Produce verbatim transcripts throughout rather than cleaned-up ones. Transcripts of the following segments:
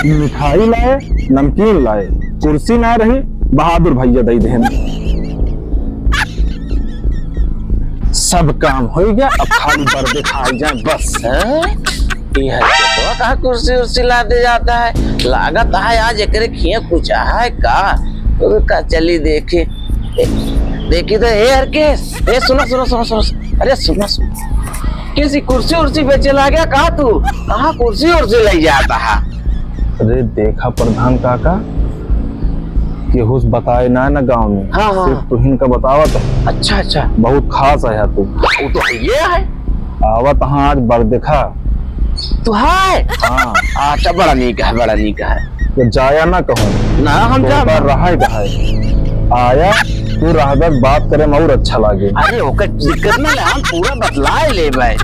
मिठाई लाए, नमकीन लाए, कुर्सी ना रही, बहादुर भैया दई देहन। सब काम होइ गया, अब खाली बर देखाई जाए बस। हैं? ई है तो कहाँ कुर्सी उर्सी लादे जाता है? लागत है आज एकरे खिया कुछ है का? रुका, चली देखी। ए, देखी तो, ए हरकेश, ए सुनो, सुनो, सुनो, सुनो, सुनो। अरे सुनो, सुनो। किसी कुर्सी उर्सी बेचे लाग गया का तू? कहाँ कुर्सी उर्सी लइ जाता है? अरे देखा प्रधान काका, केहू से बताए ना, ना गाँव में। हाँ, हाँ। सिर्फ तुहिन का बतावत है। अच्छा, अच्छा। बहुत खास है तू। वो तो है, ये है। आवत हाँ आज बर देखा। तू है? हाँ। अच्छा, बड़ा नीक है, बड़ा नीक है। तो जाया ना कहूँ। ना, हम तो जा ओकर रहाए कहाँ है? आया, तू रहबे, बात करे में और अच्छा लागे। अरे, ओकर दिक्कत ना ले, हम पूरा बतलाए लेबे।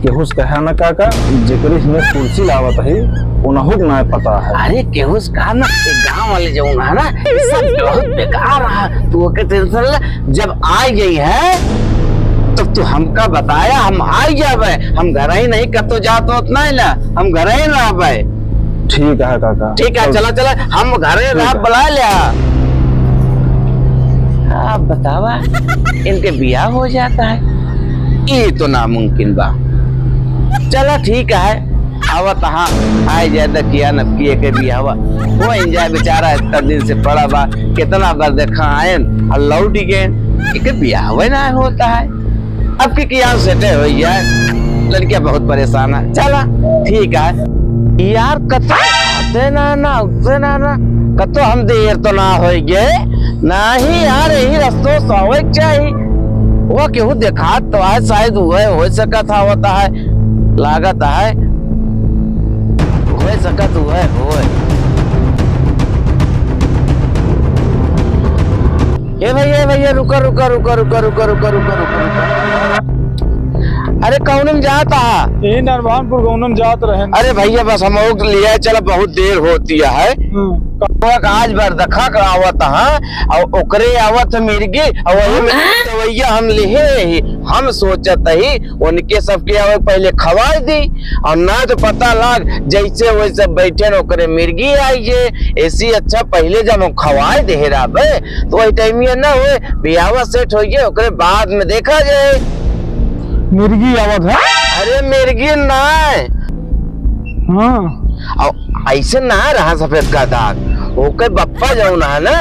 केहू से कहा ना काका, जेकरे हिने कुर्सी लावत है, उनहु के ना पता है। अरे, केहू से कहा ना, ये गाँव वाले जौन है ना, ये सब बहुत बेकार है। तू ओके tension ले, जब आ गई है, तब तू हमका बताया, हम आ जाबे। हम घर ही नहीं, कतो जात होत नहीं ना, हम घर ही रहबे। ठीक है काका। ठीक है, चल। चला, चला, हम घरे ठीक रह है। बुला लिया। आप बतावा, इनके बियाह हो जाता है? ये तो नामुमकिन बा। चला, ठीक है, आवत हाँ, आए जाए दकिया नतकिए के बियाहवा। वो enjoy बेचारा इतना दिन से पड़ा बा, कितना बार देखा आयन और लौट गए, इके बियाहवे ना होता है। अब की किया सेटे हो जाए, लड़कियां बहुत परेशान है। चला, ठीक है। यार, कतो खाते ना, ना, उठते ना, ना, कतो हम देर तो ना होइगे। नहीं यार, यही रस्तो से आवे के चाही। वो केहू देखात तो है, शायद वह हो सकत है, होता है, लागत है, हो सकत वह होए। ए भैया, ए भैया, रुका, रुका, रुका। अरे, कौन में जात हा? यही नरभानपुर कौन में जात रहे। अरे भैया, बस हम लोग लिया चला, बहुत देर होती है। हम्म। तो आज बरदखा का आवत हा, और ओकरे आवत है मिर्गी, और वही में तो भैया हम लिहे ही, हम सोचत ही उनके सबके आवे पहले खवाए दी, और ना तो पता लाग जैसे वैसे बैठे न ओकरे मिर्गी आई जे। ऐसी अच्छा पहले जब हम खवाए दे रहबे, तो वही टाइम ये ना होए, बियाहवा सेट होइए, ओकरे बाद में देखा जाए। मिर्गी आवत है? अरे मिर्गी ना है। हाँ। और ऐसे ना रहा सफेद का दाग, ओकर बप्पा जौन है ना,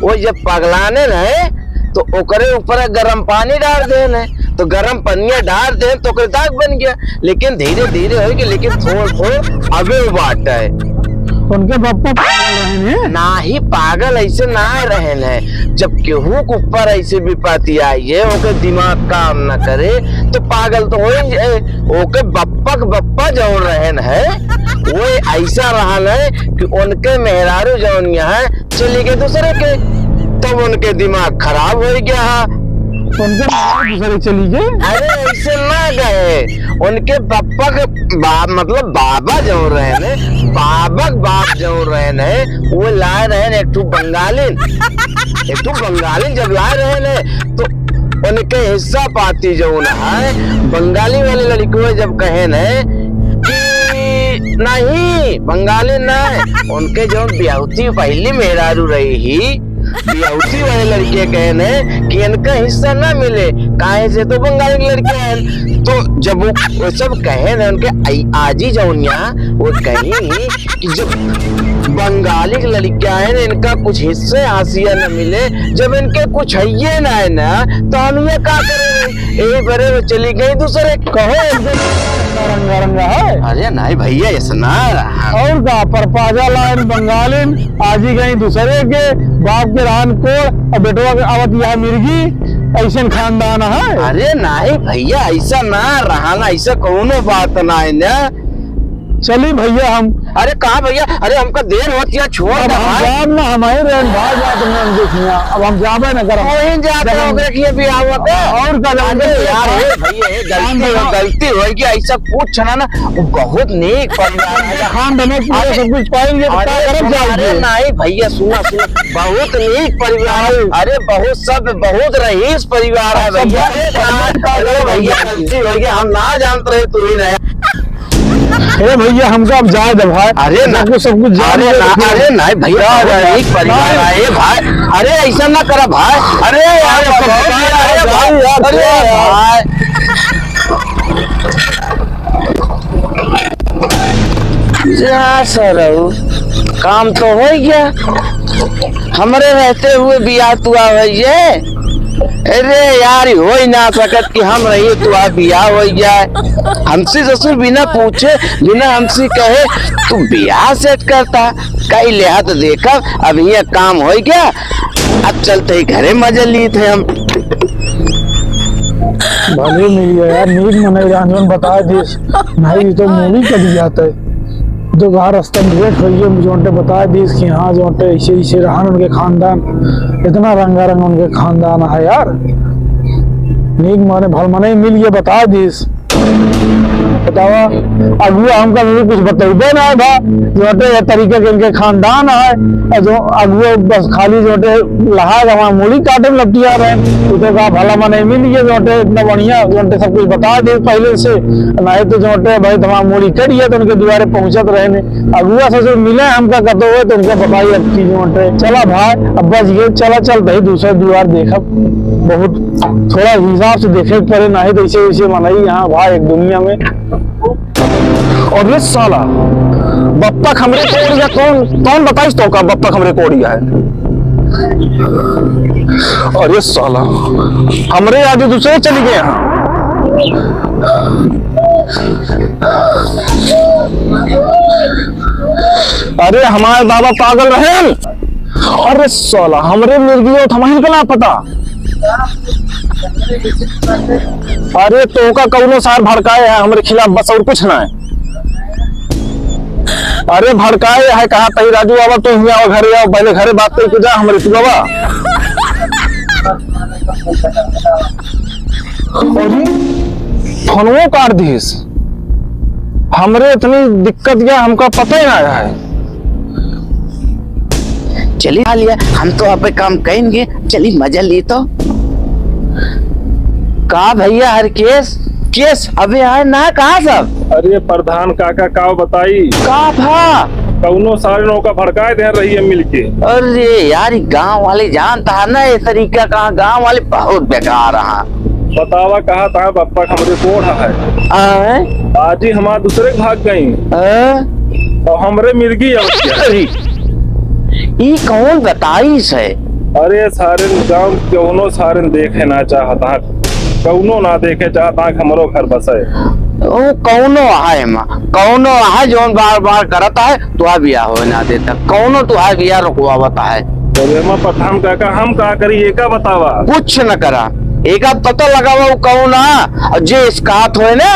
वो जब पगलाने रहे तो ओकरे ऊपर गरम पानी डार देन है, तो गरम पनिया डार देन तो ओकर दाग बन गया। लेकिन धीरे धीरे होइगे, लेकिन थोड़ थोड़ अबे उ बाटे। उनके बप्पा पागल रहन है? नाही, पागल ऐसे ना रहन है। जब केहू के ऊपर ऐसे विपत्ति आई है, ओकर दिमाग काम न करे, तो पागल तो हो ही जाए। ओके बप्पा के बप्पा जौन रहन है, वो ऐसा रहन है कि उनके मेहरारू जौन यहाँ चली गई दूसरे के, तब उनके दिमाग खराब हो गया। उनके माँ दूसरे चली गए? अरे, ऐसे ना गए। उनके पापा के बाप, मतलब बाबा जो रहे ने, बाबा के बाप जो रहे ने, वो लाए रहे ने एक ठो बंगालिन। एक ठो बंगालिन जब लाए रहे ने, तो उनके हिस्सा पाती जौन है, बंगाली वाले लड़कियों जब कहे ने कि नहीं, बंगाली नहीं, उनके जौन बियाहती पहली मेहरारू रही ही, बियाहती वाले लड़के कहे ने कि इनका हिस्सा ना मिले, काहे से तो बंगाली के लड़के हैं। तो जब वो, वो सब कहे ने उनके आई-, आजी जौनिया, वो कही कि जब बंगाली के लड़के आए ना, इनका कुछ हिस्से हासिया न मिले, जब इनके कुछ हइये ना है ना, तो हम ये का करें? यही बरे वो चली गई दूसरे। कहो, एकदम रंगा रंगा है। अरे नहीं भैया, ऐसा ना रहा। और का, परपाजा लाइन बंगालिन, आजी गई दूसरे के, बाप के रहन कोड़, और बेटवा के आवत यहाँ मिर्गी, ऐसन खानदान है। अरे नहीं भैया, ऐसा ना रहा ना, ऐसा कौनो बात ना है ना। चली भैया हम। अरे कहाँ भैया? अरे हमका देर होती है, छोड़ अब दे हम भाई। जाब ना, हम ही रहन भाई, जा तुमने हम देखिया। अब हम जाबे ना करब। वहीं जाते जब हो हम गए कि ये भी आवत है। और का जब अरे यार, ए भैया, ए गलती हो, गलती हो गई, ऐसा कुछ ना, ना, वो बहुत नेक परिवार है। खान बने पूरे अरे, सब कुछ पाएंगे, तो अरे, क्या करब अरे जाएंगे? नहीं भैया, सुना, सुना, बहुत नेक परिवार है। अरे बहुत सब, बहुत रईस परिवार है सब भैया। बहुत अरे भैया, गलती हो गई, हम ना जानते रहे, तू ही रहे। ए भैया, हमका अब जाए दे भाई। अरे ना, सब कुछ, सब कुछ जाए अरे दे ना, फिर। अरे नहीं भैया, जा, बहुत जा, नीक परिवार नहीं। है, ए भाई। अरे ऐसा ना करा भाई। अरे यार, अरे बाबा, बाबा, अरे भाई, यार, अरे यार। भाई। जा सरऊ, काम तो होइ गया। हमरे रहते हुए बियाह तुआ होइ जाए। अरे यार, होइ ना सकत कि हम रहिए तुआ बियाह होइ जाए। हमसे ससुर बिना पूछे, बिना हमसे कहे तू बियाह सेट करता। कई लेहा तो देखब, अब हियाँ काम होइ गया, अब चलते ही घरे मजा लीत है हम। भले मिल गया यार, नीक मनई रहन, जौन बताए दिस, नहीं तो मूली कट जात है। तो घर रस्ता में भेंट होइए, जौन टे बताए दिस कि हाँ, जौन टे ऐसे, ऐसे रहन उनके खानदान, इतना रंगारंग उनके खानदान है यार। नीक माने भल मनई मिल गया, बताए दिस। बतावा, अगुआ हमका भी कुछ बतइबे ना है भा, जौन टे ये तरीके के इनके खानदान है, और जो अगुआ बस खाली जौन टे लहा के हमार मूली काटे में लपटिया रहे, तू तो का भला मनई मिल गया जौन टे इतना बढ़िया, जौन टे सब कुछ बता दे पहले से, नहीं तो जौन टे भाई हमार मूली कट गया तो उनके दुआरे पहुँचत रहे ने। अगुआ ससुर मिले हमका कतो है तो उनका बताई अब की जौन टे। चला भाई, अब बच गए, चला चल भाई दूसरा दुआर देखब, बहुत थोड़ा हिसाब से देखे के पड़े, नहीं तो ऐसे वैसे मनई यहाँ भाई एक दुनिया में। अरे साला, बप्पा क हमरे कोड़िया कौन, कौन बताइस तोका बप्पा क हमरे कोड़िया है? अरे साला, हमरे आगे दूसरे चली गए हैं। अरे हमारे बाबा पागल रहेन। अरे साला, हमरे मिर्गियो थमाहिन के ना पता। अरे तोका कौनो सार भड़काए है हमरे खिलाफ, बस और कुछ ना है। अरे भड़काए है, कहा तही राजू बाबा, तू हियाँ आओ, घरे आओ, पहले घरे बात करके जा हमरे, तू बाबा। अरे फोनवो काट दिस। हमरे इतनी दिक्कत या हमका पता ही ना है। चली खा लिया, हम तो आपे काम करेंगे, चली मजा ली तो। का भैया हरकेश, केश अबे आए ना, कहाँ सब? अरे प्रधान काका, का बताई? का भा? कौनो सारे नौका भड़काए दे रही है मिलके। अरे यार, ई गाँव वाले जानता है ना, ये तरीका कहाँ, गाँव वाले बहुत बेकार हैं। बतावा, कहा था बप्पा क हमरे कोढ़ है। आय? आज ही हमार दूसरे के भाग गई। आय? और हमरे मिर्गी और क्या? अरे, ई कौन बताइस है? अरे सारे गाँव कौनो सारे देखे ना चाहता, कौनो ना देखे चाहता कि हमरो घर बसे। ओ कौनो है माँ, कौनो है जौन बार बार करत है। तुहार बियाह होए ना देता, कौनो तुहार बियाह रुकवावत है। अरे माँ प्रधान काका, हम का करी, एका बतावा। कुछ न करा, एका पता लगावा उ कौन आ, और जे इसकात होए ना,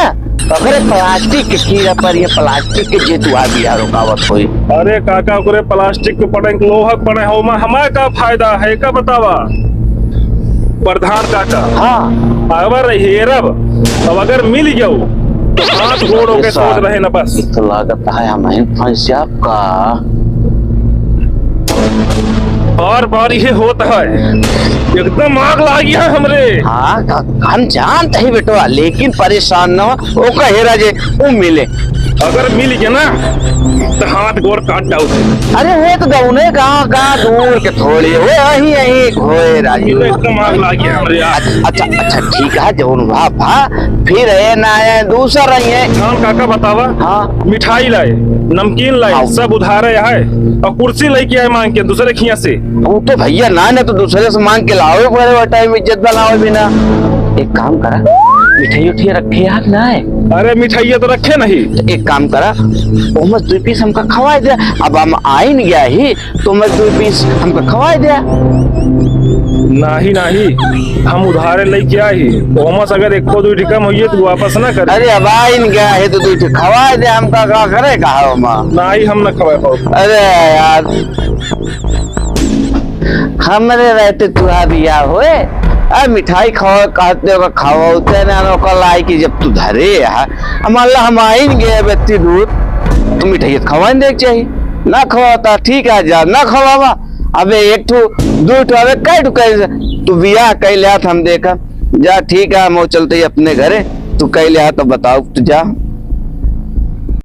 ओकरे प्लास्टिक के कीड़ा पर ये प्लास्टिक के जे तुहार बियाह रुकावत होई। अरे काका, ओकरे प्लास्टिक के पड़े, लोहा के पड़े, हो माँ, हमार का फायदा है, एका बतावा। प्रधान काका। हाँ। अगर हेरब, अब अगर मिल गयो, तो हाथ गोड़ होके सोच रहे ना बस। तो लागत है हम ही फंस जाब का। बार बार ये होता है, एकदम आग लागी है हमरे। हाँ, हम जानते ही बेटवा, लेकिन परेशान न हो, ओका हेरा जे उ मिले। अगर मिल गया ना, तो हाथ गोड़ काट डाउ। अरे वो तो गौने कहाँ, कहाँ दूर के थोड़ी, वो यहीं, यहीं होए राजी। ये तो एकदम आग लागी है हमरे यार। अच्छा, अच्छा, ठीक है, जौन भा, भा, फिर है ना है, दूसर रही है। कौन काका बतावा? हाँ। मिठाई लाए, नमकीन लाए, हाँ। सब उधारे है, और कुर्सी लेके आए मांग के दूसरे खिया से। वो तो भैया ना, ना तो दूसरे से मांग के लावे पड़े, वो टाइम इज्जत बनावे बिना। एक काम करा, मिठाई उठाई रखे यार ना है। अरे मिठाइया तो रखे नहीं। तो एक काम करा, ओमस दुई पीस हमका खवाए दे। अब हम आइन गया ही, तो ओमस दुई पीस हमका खवाए दे। नाही, नाही, हम उधारे लेके आई। ओमस अगर एको दुई ठी कम होइए तो वापस ना करे। अरे अब आइन गया ही तो दुई ठी खवाए दे, हमका का करे कहा ओमा। नाही, हम ना खवाए पाओ। अरे यार, हमरे रहते तुहार बियाह होए, आ मिठाई खाओ कहते हो खाओ, ते ना ओकर लाई कि जब तू धरे है, हम अल्लाह हम आइन गए बेती दूर, तू मिठाई खवाइन दे के चाहिए, ना खवाता, ठीक है, जा, ना खवावा। अबे एक ठो, दो ठो, अबे कई ठो कहे, तू बियाह कई लिया था हम देखा, जा, ठीक है, हम चलते ही अपने घरे, तू कई लिया तो बताओ, तू जा।